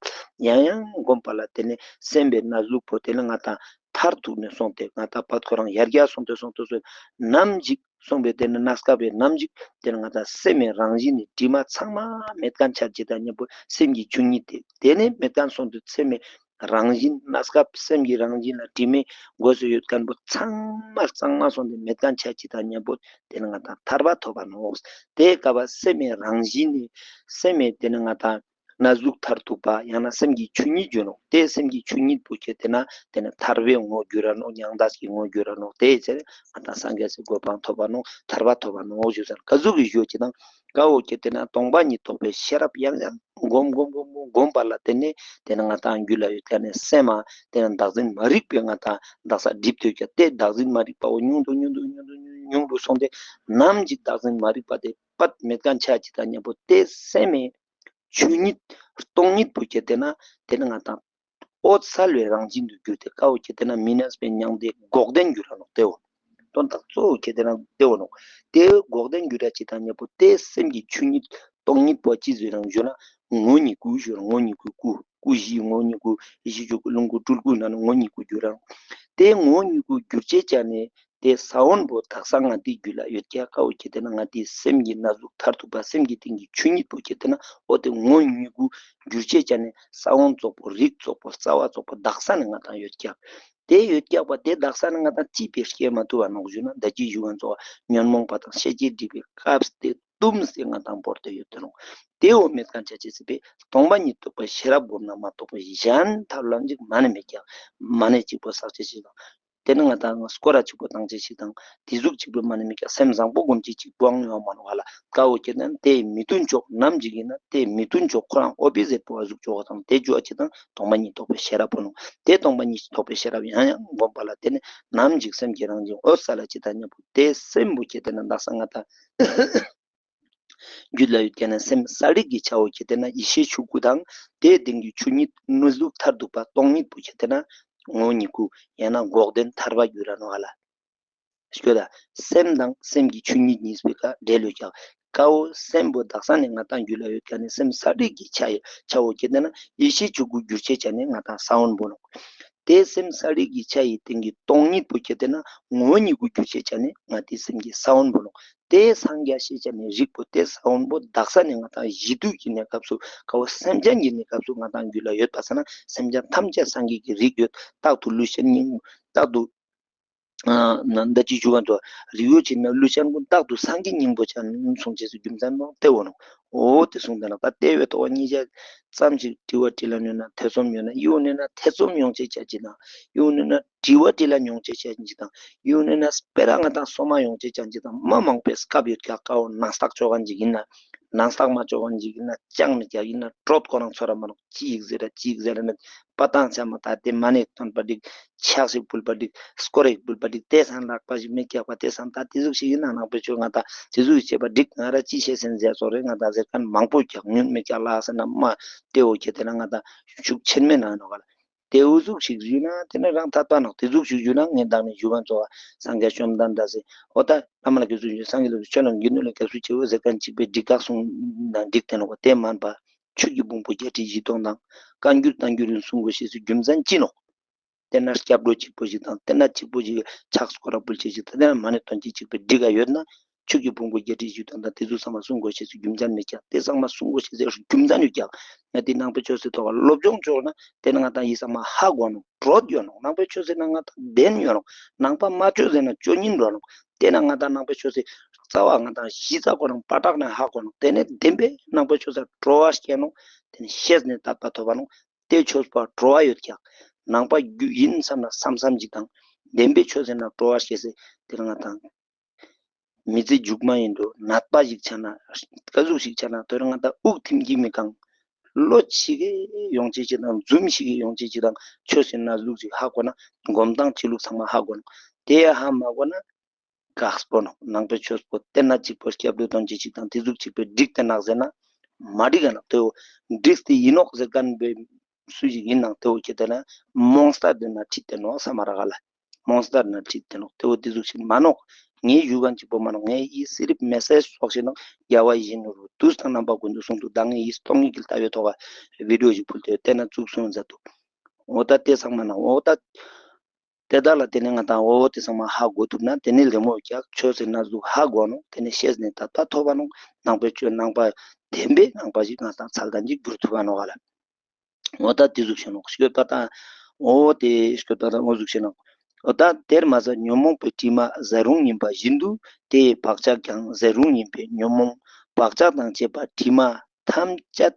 ཡང་ཡང་བསྒོམས་པ་ལ་དེ་ནས་སེམས་པའི་གནས་ལུགས་པོ་དེ་ནི་ང་དང་མཐར་ཐུག་ནས་སོང་སྟེ་ང་དང་བར་ཁོ་རང་ཡར་རྒྱས་སོང་སྟེ་སོང་སྟེ་སོང་ནམ་ཞིག་སོང་པའི་དེ་ནི་གནས་སྐབས་པའི་ནམ་ཞིག་དེ་ནི་ང་དང་སེམས་མའི་རང་བཞིན་ནི་དྲི་མ་ཚང་མ་མེད་མཁན་ཆ་ཅེས་དང་མཉམ་པོ་སེམས་ཀྱི་ཆོས་ཉིད་དེ་དེ་ནི་མེད་མཁན་སོང་དུས་སེམས་མའི་རང་བཞིན་གནས་སྐབས་སེམས་ཀྱི་རང་བཞིན་ལ་དྲི་མའི་སྒོས་སུ་ཡོད་མཁན་པོ་ཚང་མ་གཙང་མ་སོང་སྟེ་མེད་མཁན་ཆ་ཅེས་དང་མཉམ་པོ་དེ་ནི་ང་དང་ཐར་པ་ཐོབ་པ་ནོག། དེ་སྐབས་པ་སེམས་མའི་རང་བཞིན་ནི་སེམས་མའི་དེ་ནི་ང་དང་གནས་ལུགས་མཐར་ཐུག་པ་ཡང་ན་སེམས་ཀྱི་ཆོས་ཉིད་ཡོད་ནོག། དེ་སེམས་ཀྱི་ཆོས་ཉིད་པོ་ཁྱེད་དེ་ན་དེ་ནི་ཐར་པའི་ངོ་བོ་འགྱུར་ར་ནོག། མྱང་འདས་ཀྱི་ངོ་བོ་འགྱུར་ར་ནོག། དེ་ཚེ་ང་དང་སངས་རྒྱས་སི་གོ་འཕང་ཐོབ་པ་ནོག། ཐར་པ་ཐོབ་པ་ནོག་ཞུ་ཟེར་ག་ཟུག་གི་ཞུ་ཅེས་དང་ཀ་བོ་ཁྱེད་དེ་ན་སྟོང་པ་ཉིད་རྟོགས་པའི་ཤེས་རབ་ཡང་ཡང་བསྒོམ་བསྒོམ་བསྒོམ་བསྒོམ་བསྒོམ་པ་ལ་དེ་ནི་དེ་ནི་ང་དང་རྒྱུད་ལ་ཡོད་མཁན་ནི་སེམས་མ་དེ་ནི་བདག་འཛིན་མ་རིག་པའི་ང་དང་བདག་ས་སྒྲིབ་ཐོས་ཀྱང་དེ་བདག་འཛིན་མ་རིག་པ་བོ་ཉུང་དུ་ཉུང་དུ་ཉུང་དུ་ཉུང་དུ་སོང་སྟེ་ནམ་ཞིག་བདག་འཛིན་མ་རིག་པ་དེ་པད་མེད་མཁན་ཆ་ཅེས་དང་མཉམ་པོ་དེ་སེམས་མའི་ཆོས་ཉིད་སྟོང་ཉིད་པོ་ཁྱེད་དེ་ན་དེ་ནི་ང་དང་འོད་གསལ་བའི་རང་བཞིན་དུ་གྱུར་ཏེ་ཀ་བོ་ཁྱེད་དེ་ན་མི་གནས་པའི་མྱང་འདས་འགོག་བདེན་གྱུར་ར་ནོག། དེ་བོ་དོན་དག་གཙོ་བོ་ཁྱེད་དེ་ན་དེ་བོ་ནོག། དེ་འགོག་བདེན་གྱུར་ར་ཅེས་དང་མཉམ་པོ་དེ་སེམས་ཀྱི་ཆོས་ཉིད་སྟོང་ཉིད་པོ་ཅི་ཟེར་རང་ཞུ་ན་ངོ་བོ་ཉིད་སྐུ་ཞུ་ར་ངོ་བོ་ཉིད་སྐུ་སྐུ་སྐུ་བཞི་ངོ་བོ་ཉིད་སྐུ་ཡེ་ཤེས་ཆོས་སྐུ་ལོངས་སྐུ་སྤྲུལ་སྐུ་ན་ནི་ངོ་བོ་ཉིད་སྐུ་གྱུར་ར་ནོག། དེ་ངོ་བོ་ཉིད་སྐུ་གྱུར་ཅེས་ཅ་ནི་དེ་ས་བོན་པོ་དག་ས་ང་དེའི་རྒྱུད་ལ་ཡོད་ཀྱག། ཀ་བོ་ཁྱེད་དེ་ན་ང་དེའི་སེམས་ཀྱི་གནས་ལུགས་མཐར་ཐུག་པ་སེམས་ཀྱི་སྟེང་གི་ཆོས་ཉིད་པོ་ཁྱེད་དེ་ན་འོ་དེ་ངོ་བོ་ཉིད་སྐུ་གྱུར་ཅེས་ཅ་ནི་ས་བོན་ཙོགས་པོ་རིགས་ཙོགས་པོ་རྩ་བ་ཙོགས་པོ་དག་ས་ནི་ང་དང་ཡོད་ཀྱག། དེ་ཡོད་ཀྱག་པ་དེ་དག་ས་ནི་ང་དང་ཅི་ཕིའ་སྐྱེ་མ་ཐུབ་པ་ནོག་ཞུ་ན་ད་ཅི་ཞུ་ང་ཚོ་ཉོན་མོངས་པ་དང་ཤེས་བྱའི་སྒྲིབ་པའི་སྐབས་དེ་བཏུམས་ཏེ་ང་དང་བོར་ཏེ་ཡོད་དེ་ནོག། དེ་བོ་མེད་མཁན་ཆ་ཅེས་སི་ཕིའ་སྟོང་པ་ཉིད་རྟོགས་པའི་ཤེས་རབ་བསྒོམ་ན་མ་གཏོགས་པ་གཞན་ཐབས་ལམ་ཅིག་མ་ནི་མེད་ཀྱག། མ་ཎི་གཅིག་པོ་བསགས་ཅེས་ཅིག་དང་། དེ་ནི་ང་དང་སྐོར་ར་གཅིག་པོ་བཏང་ཅེས་ཅིག་དང་དེ་ཟུག་གཅིག་པོ་མ་ནི་མེད་ཀྱག། སེམས་བཟང་པོ་བསྒོམ་ཅེས་གཅིག་པོའང་ཡོང་མ་ནོག་ཧ་ལ། ཀ་བོ་ཁྱེད་དེ་ན་དེ་མི་མཐུན་ཕྱོགས་ནམ་ཞིག་ཡིན་ན་དེ་མི་མཐུན་ཕྱོགས་ཁོ་རང་ཨོ་པོ་ཟིཊ་པོ་ཨ་ཟུག་ཕྱོགས་དང་དེ་ཅོ་ཅེས་དང་སྟོང་པ་ཉིད་རྟོགས་པའི་ཤེས་རབ་པོ་ནོག། དེ་སྟོང་པ་ཉིད་རྟོགས་པའི་ཤེས་རབ་ཡང་ཡང་བསྒོམ་པ་ལ་དེ་ནི་ནམ་ཞིག་སེམས་ཀྱི་རང་བཞིན་འོད་གསལ་ལ་ཅི་དང་མཉམ་པོ་དེ་སེམས་པོ་ཁྱེད་དེ་ན་དག་ས་ང་དང་རྒྱུད་ལ་ཡོད་ཀྱག་ན་སེམས་གསལ་རིག་གི་ཆ་བོ་ཁྱེད་དེ་ན་ཡེ་ཤེས་ཆོས་སྐུ་དང་དེའི་སྟེང་གི་ཆོས་ཉིད་གནས་ལུགས་མཐར་ཐུག་པ་སྟོང་ཉིད་པོ་ཁྱེད་དེ་ན་ངོ་བོ་ཉིད་སྐུ་ཡང་ན་འགོག་བདེན་ཐར་པ་གྱུར་ར་ནོག་ཧ་ལ། ཤོད་ད། སེམས་དང་སེམས་ཀྱི་ཆོས་ཉིད་གཉིས་པོའི་ཀ་འབྲེལ་ཡོད་ཀྱག། ཀ་བོ་སེམས་པོ་དག་ས་ནི་ང་དང་རྒྱུད་ལ་ཡོད་ཀྱག་ནི་སེམས་གསལ་རིག་གི་ཆ་ཡོད་ཆ་བོ་ཁྱེད་དེ་ན་ཡེ་ཤེས་ཆོས་སྐུ་གྱུར་ཅེས་ཅ་ནི་ང་དང་ས་བོན་པོ་ནོག། དེ་སེམས་གསལ་རིག་གི་ཆ་ཡི་སྟེང་གི་སྟོང་ཉིད་པོ་ཁྱེད་དེ་ན་ངོ་བོ་ཉིད་སྐུ་གྱུར་ཅེས་ཅ་ནི་ང་དེའི་སེམས་ཀྱི་ས་བོན་པོ་ནོག། དེ་སངས་རྒྱས་ཤེས་བྱ་ནི་རིགས་པོ་དེ་ས་བོན་པོ་དག་ས་ནི་ང་དང་གཞི་དུས་ཀྱི་གནས་སྐབས་སུ་ཀ་བོ་སེམས་ཅན་གྱི་གནས་སྐབས་སུ་ང་དང་རྒྱུད་ལ་ཡོད་པ་ས་ན་སེམས་ཅན་ཐམས་ཅད་སངས་རྒྱས་ཀྱི་རིགས་ཡོད། རྟག་ཏུ་ཀླུ་ཆེན་སྙིང་རྟག་ཏུ་ཨ་ན་ད་ཅི་ཞུ་བ་དོ། རི་བོ་ཆེ་ན་ཀླུ་ཆེན་ཀུན་རྟག་ཏུ་སངས་རྒྱས་སྙིང་པོ་ཅན་གསུང་ཅེས་སུ་རྒྱུ་མཚན་མང་སྟེ་འོ་ནོ། འོ་དེ་གསུངས་ཏེ་ན་ད་ལྟེ་བའི་ཐོག་གཉིས་ཆ་ཙམ་ཞིག་དྲི་བ་དྲིས་ལན་ཡོད་ན་ཐེ་ཚོམ་ཡོད་ན་ཡིད་འོང་ན་ཐེ་ཚོམ་ཡོང་ཅེས་ཅན་ཅིག་དང་ཡིད་འོང་ན་དྲི་བ་དྲིས་ལན་ཡོང་ཅེས་ཅན་ཅིག་དང་ཡིད་འོང་ན་སྤེ་ར་ང་དང་སོ་མ་ཡོང་ཅེས་ཅན་ཅིག་དང་མ་མང་པོའི་སྐབས་ཡོད་ཀྱག། ཀ་བོ་ནང་རྟགས་ཅོ་མཁན་ཅིག་ཡིན་ན་ནང་རྟགས་མ་ཅོ་མཁན་ཅིག་ཡིན་ན་ཅང་མི་ཀྱག་ཡིན་ན་དྲོད་ཁོ་རང་ཚོར་ར་མ་ནོག་ཅི་ཡིག་ཟེར་ར་ཅི་ཡིག་ཟེར་ར་མེད། པ་ཏང་ཆ་མ་ད་དེ་མ་ནེ་ཐོན་པ་འགྲིག། ཕྱག་ཞིག་ཕུལ་པ་འགྲིག། སྐོར་ཞིག་ཕུལ་པ་འགྲིག། དེ་སང་ལག་པ་ཞིག་མི་ཀྱག་པ་དེ་སང་ད་དེ་ཟུག་ཞིག་ཡིན་ན་ནང་པའི་ཆོས་ང་ད་དེ་ཟུག་ཞིག་བྱེད་པ་འགྲིག། ང་ར་ཅི་ཤེས་སེམས་ཟེར་ཚོ་རེ་ང་ད་ཟེར་མཁན་མང་པོ་ཀྱག་ཉུང་མི་ཀྱག་ལ་ཟེར་ན་མ་དེ་འོ་ཁྱེད་དེ་ན་ང་ད་ཤུགས་ཆེན་མེ་ན་ནོག་ག་ལ། དེ་འུ་ཟུག་ཞིག་ཞུས་ན་དེ་ནི་རང་ཐད་པ་ནོག། དེ་ཟུག་ཞིག་ཞུས་ན་ངས་བདག་ནི་ཞུ་བ་ཚོ་བ་སངས་རྒྱས་བཅོམ་ལྡན་འདས་སི་འོ་ད་བླ་མ་ལ་དགེ་ཚུལ་ཞུ་སངས་རྒྱས་ལ་ཆོས་ལ་དགེ་འདུན་ལ་དགེ་ཚུལ་བྱེད་འོ་ཟེར་མཁན་གཅིག་པའི་འགྲིག་ག་གསུངས་ན་འགྲིག་དེ་ནོག་པ་དེ་མན་པ། ཆོས་ཀྱི་ཕུང་པོ་བརྒྱད་ཁྲི་བཞི་སྟོང་དང་བཀའ་འགྱུར་བསྟན་འགྱུར་ཡིན་གསུང་དགོས་ཤེས་སི་རྒྱུ་མཚན་ཅི་ནོག། དེ་ན་སྐྱབས་འགྲོ་གཅིག་པོ་ཞིག་དང་དེ་ན་གཅིག་པོ་ཞིག་ཕྱག་སྐོར་ར་ཕུལ་ཅེས་ཞིག་དང་དེ་ན་མ་ཎི་ཐོན་ཅེས་གཅིག་པའི་འགྲིག་ག་ཡོད་ན་ཆོས་ཀྱི་ཕུང་པོ་བརྒྱད་ཁྲི་བཞི་སྟོང་དང་དེ་ཚོ་ཚང་མ་གསུང་དགོས་ཤེས་སི་རྒྱུ་མཚན་མེད་ཀྱག། དེ་ཚང་མ་གསུང་དགོས་ཤེས་སི་རྒྱུ་མཚན་ཡོད་ཀྱག། ང་དེ་ནང་པའི་ཆོས་སི་ཐོག་ལ་སློབ་སྦྱོང་ཅོ་ན་དེ་ན་ང་དང་ཡི་ཚང་མ་ཧ་གོ་ནོག། དྲོད་ཡོད་ནོག། ནང་པའི་ཆོས་སི་ན་ང་དང་བདེན་ཡོད་ནོག། ནང་པ་མ་ཅོ་ཟེར་ན་ཅོ་ཉིན་འགྲོ་ནོག། དེ་ན་ང་དང་ནང་པའི་ཆོས་སི་རྩ་བ་ང་དང་གཞི་རྩ་ཁོ་རང་པ་ཏག་ན་ཧ་གོ་ནོག། དེ་ནས་བདེན་པའི་ནང་པའི་ཆོས་སི་གྲོལ་བ་སྐྱེ་ནོག། དེ་ནས་ཤེས་ནས་དད་པ་ཐོབ་པ་ནོག། དེ་ཆོས་པ་གྲོལ་བ་ཡོད་ཀྱག། ནང་པ་རྒྱུ་ཡིན་བསམ་ན་བསམ་བསམ་ཅིག་དང་བདེན་པའི་ཆོས་ཟེར་ན་གྲོལ་བ་སྐྱེ་སི་དེ་ང་དང་མི་ཚེ་མཇུག་མ་ཡིན་འགྲོ་ནད་པ་ཞིག་ཆ་ན་ཀ་ཟུག་ཞིག་ཆ་ན་དོ་རུང་ང་དང་དབུགས་ཐིམ་གྱི་མི་གང་། ལོ་ཞིག་གི་ཡོང་ཅེས་ཅིག་དང་འཛུམ་ཞིག་གི་ཡོང་ཅེས་ཅིག་དང་ཆོས་ཟེར་ན་ལུགས་ཅིག་ཧ་གོ་ན་སྒོམ་སྟངས་ཅི་ལུགས་ཚང་མ་ཧ་གོ་ན་དེ་ཡ་ཧ་མ་གོ་ན། དཀགས་པོ་ནོག། ནང་པའི་ཆོས་པོ་ཏེ་ན་ཅིག་པོ་སྐྱབས་འགྲོ་དོན་ཅི་ཅིག་དང་ཏེ་ཟུག་ཅིག་པོ་འགྲིག་ཏེ་ནོག་ཟེར་ན་མ་འགྲིག་ག་ནོག། ཏེ་བོ་འགྲིག་སྟེ་ཨིན་ནོག་ཟེར་ཁན་པོ་སུ་ཞིག་ཨིན་ནང་ཏེ་བོ་ཁྱེད་ཏེ་ན་རྨོངས་ལྟ་དེ་ན་ཁྲིད་དེ་ནོག་ས་མ་ར་ག་ལ། རྨོངས་ལྟ་ན་ཁྲིད་དེ་ནོག། ཏེ་བོ་ཏེ་ཟུག་ཅིག་མ་ནོག། ངའི་ཞུ་ཁན་ཅིག་པོ་མ་ནོག། ངའི་ཨི་སི་རིབ་མེ་སེཇ་སོགས་ཤིག་ནང་རྒྱལ་བ་ཡིད་བཞིན་ནོར་བུ་དུས་དང་རྣམ་པ་ཀུན་ཏུ་གསུང་དུ་གདའ། ངའི་ཨི་སྟོང་ཉིད་ཀྱི་ལྟ་བའི་ཐོག་ག་བི་ཌིའོ་ཞིག་ཕུལ་ཏེ་ཏེ་ན་བཙུགས་སོང་མཛད་དུག། འོ་ད་ཏེ་ཚང་མ་ནང་འོ་ད་ཏེ་ད་ལ་ཏེ་ནེ་ང་དང་འོ་ཏེ་ཚང་མ་ཧ་གོ་ཐུབ་ན་ཏེ་ནེ་ལེ་མོ་ཀྱག་ཆོས་ཟེར་ན་ཟུག་ཧ་གོ་ནོག། ཏེ་ནེ་ཤེས་ནེ་ད་ད་ཐོབ་པ་ནོག། ནང་པའི་ཆོས་ནང་པ་བདེན་པའི་ནང་པ་ཞིག་ང་དང་ཚལ་དང་ཅིག་གྱུར་ཐུབ་པ་ནོག་ག་ལ། འོ་ད་ཏེ་ཟུག་ཤེས་ནོག་ཤོད་པ་དང་། འོ་ཏེ་ཤོད་པ་དང་འོ་ཟུག་ཤེས་ནོག། འོ་ད་དེར་མ་ཟད་ཉོན་མོངས་པའི་དྲི་མ་ཟད་རུང་ཡིན་པ་བཞིན་དུ་དེའི་བག་ཆགས་ཀྱང་ཟད་རུང་ཡིན་པས་ཉོན་མོངས་བག་ཆགས་དང་བཅས་པ་དྲི་མ་ཐམས་ཅད་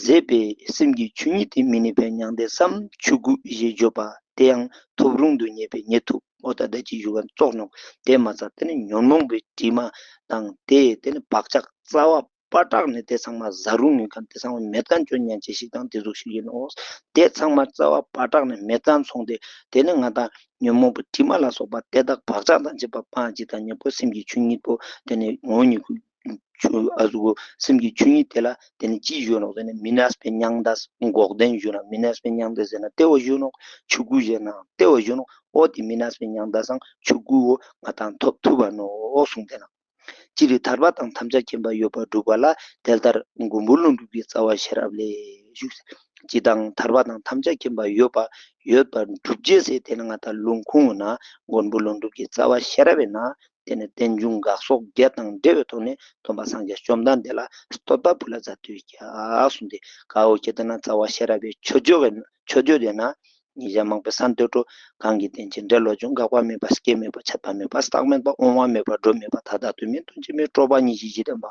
ཟད་པའི་སེམས་ཀྱི་ཆོས་ཉིད་དེ་མི་གནས་པའི་མྱང་འདས་སམ་ཆོས་སྐུ་ཞེས་བརྗོད་པ་དེ་ཡང་ཐོབ་རུང་དུ་ངེས་པས་རྙེད་ཐུབ། འོ་ད་ད་ཅི་ཞུ་བ་ཙོགས་ནོག། དེ་མ་ཚད་ཏེ་ནེ་ཉོན་མོངས་པའི་དྲི་མ་དང་ཏེ་ཏེ་ནེ་བག་ཆགས་རྩ་བ་པ་དྲག་ནེ་ཏེ་ཚང་མ་ཟད་རུང་ཡོད་ཁན་ཏེ་ཚང་མ་མེད་ཁན་ཅོ་ཉན་ཅེས་ཤིག་དང་ཏེ་ཟུག་ཤིག་ཨིན་ནོག། ཏེ་ཚང་མ་རྩ་བ་པ་དྲག་ནེ་མེད་ཁན་སོང་སྟེ་ཏེ་ནེ་ང་དང་ཉོན་མོངས་པའི་དྲི་མ་ལ་སོགས་པ་དེ་དག་བག་ཆགས་དང་བཅས་པ་སྤང་ཅིག་དང་ཉམ་པོ་སེམས་ཀྱི་ཆོས་ཉིད་པོ་ཏེ་ནེ་ངོ་བོ་ཉིད་ཀྱི་ཆོས་ཨ་ཟུག་གོ་སེམས་ཀྱི་ཆོས་ཉིད་དེ་ལ་ཏེ་ནེ་ཅི་ཞུ་ནོག་ཟེར་ན་མི་གནས་པའི་མྱང་འདས། འགོག་བདེན་ཞུ་ན་མི་གནས་པའི་མྱང་འདས་ཟེར་ན་ཏེ་བོ་ཞུ་ནོག། ཆོས་སྐུ་ཟེར་ན་ཏེ་བོ་ཞུ་ནོག། འོ་ཏེ་མི་གནས་པའི་མྱང་འདས་སང་ཆོས་སྐུ་བོ་ང་དང་ཐོབ་ཐུབ་པ་ནོག་གསུངས་ཏེ་ནོག། སྤྱིར་ཐར་པ་དང་ཐམས་ཅད་མཁྱེན་པ་ཡོད་པར་སྒྲུབ་པ་ལ་དེ་ལྟར་མགོན་པོ་ཀླུ་སྒྲུབ་ཀྱི་རྩ་བ་ཤེས་རབ་ལས་ཞུགས། སྤྱིར་བཏང་ཐར་པ་དང་ཐམས་ཅད་མཁྱེན་པ་ཡོད་པ་ཡོད་པར་སྒྲུབ་ཅེས་ཟེར་ཏེ་ནེ་ང་དང་ལུང་ཁུངས་ན་མགོན་པོ་ཀླུ་སྒྲུབ་ཀྱི་རྩ་བ་ཤེས་རབ་ཨིན་ན་ཏེ་ནེ་རྟེན་འབྱུང་འགག་སོགས་བརྒྱད་དང་འབྲེལ་བའི་ཐོག་ནེ་སྟོན་པ་སངས་རྒྱས་བཅོམ་ལྡན་འདས་ལ་བསྟོད་པ་ཕུལ་ལ་མཛད་དུ་ཡོད་ཀྱག་གསུངས་ཏེ་ཀ་བོ་ཁྱེད་ལྟ་ན་རྩ་བ་ཤེས་རབ་པའི་མཆོད་བརྗོད་ཨིན་མཆོད་བརྗོད་ཨིན་ན། ཉེ་ཞ་མང་པོའི་ས་འདོད་འགྲོ། གང་གིས་རྟེན་ཅིང་འབྲེལ་བར་འབྱུང་། འགག་པ་མེད་པ་སྐྱེ་མེད་པ་ཆད་པ་མེད་པ་རྟག་མེད་པ་འོང་བ་མེད་པ་འགྲོ་མེད་པ་ད་ལྟ་དུས་མིན་དོན་གྱི་མེད་སྤྲོས་པ་ཉེར་ཞི་བཞི་ལྡན་པ།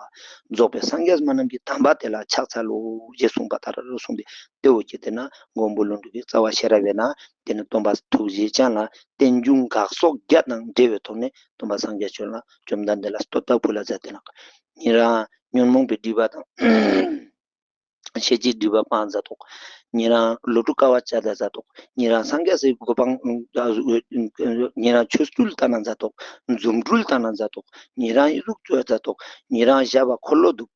རྫོགས་པའི་སངས་རྒྱས་སྨྲ་རྣམས་ཀྱི་དམ་པ་དེ་ལ་ཕྱག་འཚལ་ལོ་ཞེས་གསུངས་པ་ལྟར་གསུངས་ཏེ་ཏེ་བོ་ཁྱེད་ལྟ་ན་མགོན་པོ་ཀླུ་སྒྲུབ་ཀྱི་རྩ་བ་ཤེས་རབ་ཨིན་ན་ཏེ་ནེ་སྟོན་པ་ཐུགས་རྗེ་ཅན་ལ་རྟེན་འབྱུང་འགག་སོགས་བརྒྱད་དང་འབྲེལ་བའི་ཐོག་ནེ་སྟོན་པ་སངས་རྒྱས་བཅོམ་ལྡན་འདས་ལ་བསྟོད་པ་ཕུལ་ལ་མཛད་དེ་ནོག། ཉེ་རང་ཉོན་མོངས་པའི་སྒྲིབ་པ་དང་། ཤེས་བྱའི་སྒྲིབ་པ་སྤང་མཛད་དོ། ཉེ་རང་བློ་གྲོས་དཀའ་བ་སྤྱད་ད་མཛད་དོ། ཉེ་རང་སངས་རྒྱས་སི་གོ་འཕང་ཉེ་རང་ཆོས་སྤྲུལ་ལྟ་ན་མཛད་དོ། རྫུ་འཕྲུལ་ལྟ་ན་མཛད་དོ། ཉེ་རང་ཨི་ཟུག་ཅོ་མཛད་དོ། ཉེ་རང་ཞབས་པ་འཁོར་ལོ་འདུག།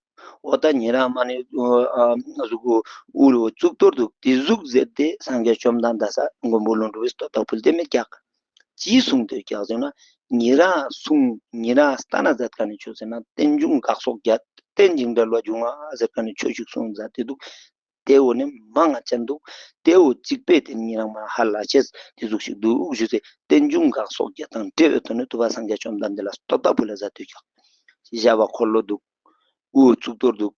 འོ་ད་ཉེ་རང་མ་ནེ་ཨ་ཟུག་གུ་དབུ་རུ་གཙུག་ཏོར་འདུག། ཏེ་ཟུག་ཟེར་ཏེ་སངས་རྒྱས་བཅོམ་ལྡན་འདས་ས་མགོན་པོ་ཀླུ་སྒྲུབ་པའི་བསྟོད་པ་ཕུལ་ཏེ་མེད་ཀྱག། ཅི་གསུངས་ཏེ་ཀྱག་ཟེར་ན། ཉེ་རང་གསུངས་ཉེ་རང་ལྟ་ན་མཛད་ཁན་ནི་ཆོས་ཟེར་ན་རྟེན་འབྱུང་འགག་སོགས་བརྒྱད། རྟེན་ཅིང་འབྲེལ་བར་འབྱུང་བ་ཟེར་ཁན་ནི་ཆོས་ཤིག་གསུངས་མཛད་དེ་འདུག། ཏེ་བོ་ནི་མང་ང་ཅན་འདུག། ཏེ་བོ་གཅིག་པས་ཏེ་ཉེ་རང་མ་ཧ་ལ་ཤེས་ཏེ་ཟུག་ཤིག་འདུག་ཞུས་ཏེ་རྟེན་འབྱུང་འགག་སོགས་བརྒྱད་དང་འབྲེལ་བའི་ཐོག་ནེ་ཐུབ་པ་སངས་རྒྱས་བཅོམ་ལྡན་འདས་ལ་བསྟོད་པ་ཕུལ་ལ་མཛད་དེ་ཀྱག། ཞབས་པ་འཁོར་ལོ་འདུག། དབུ་གཙུག་ཏོར་འདུག།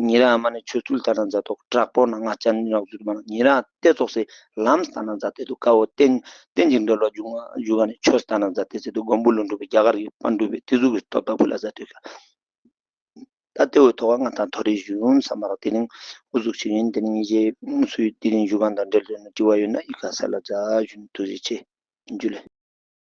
ཉེ་རང་མ་ནེ་ཆོས་ཚུལ་ལྟ་ན་མཛད་དོ། དྲག་པོ་ན་ང་ཅན་ནི་རང་ཚུལ་མ་ན་ཉེ་རང་ཏེ་ཙོགས་སི་ལམ་ལྟ་ན་མཛད་དེ་འདུག། ཀ་བོ་རྟེན་རྟེན་ཅིང་འབྲེལ་བར་འབྱུང་བ་འབྱུང་བ་ནི་ཆོས་ལྟ་ན་མཛད་དེ་ཟེར་དུག། མགོན་པོ་ཀླུ་སྒྲུབ་པའི་རྒྱ་གར་གྱི་པཎ་གྲུབ་པའི་ཏེ་ཟུག་གི་བསྟོད་པ་ཕུལ་ལ་མཛད་དེ་ཀྱག། ད་ཏེ་བོ་ཐོག་ང་དང་ཐོ་རེ་ཞུ་ཡུན་ས་མ་རག། ཏེ་རིང་འུ་ཟུག་ཅིག་ཨིན། ཏེ་རིང་ཉེ་ཞའི་སུའི་ཏེ་རིང་ཞུ་ཁན་དང་འབྲེལ་ཏེ་ནེ་དྲི་བ་ཡོད་ན་ཡི་གེ་ས་ལ་མཛད་ཞུ་ནི། ཐུགས་རྗེ་ཆེ། འཇུ་ལེ།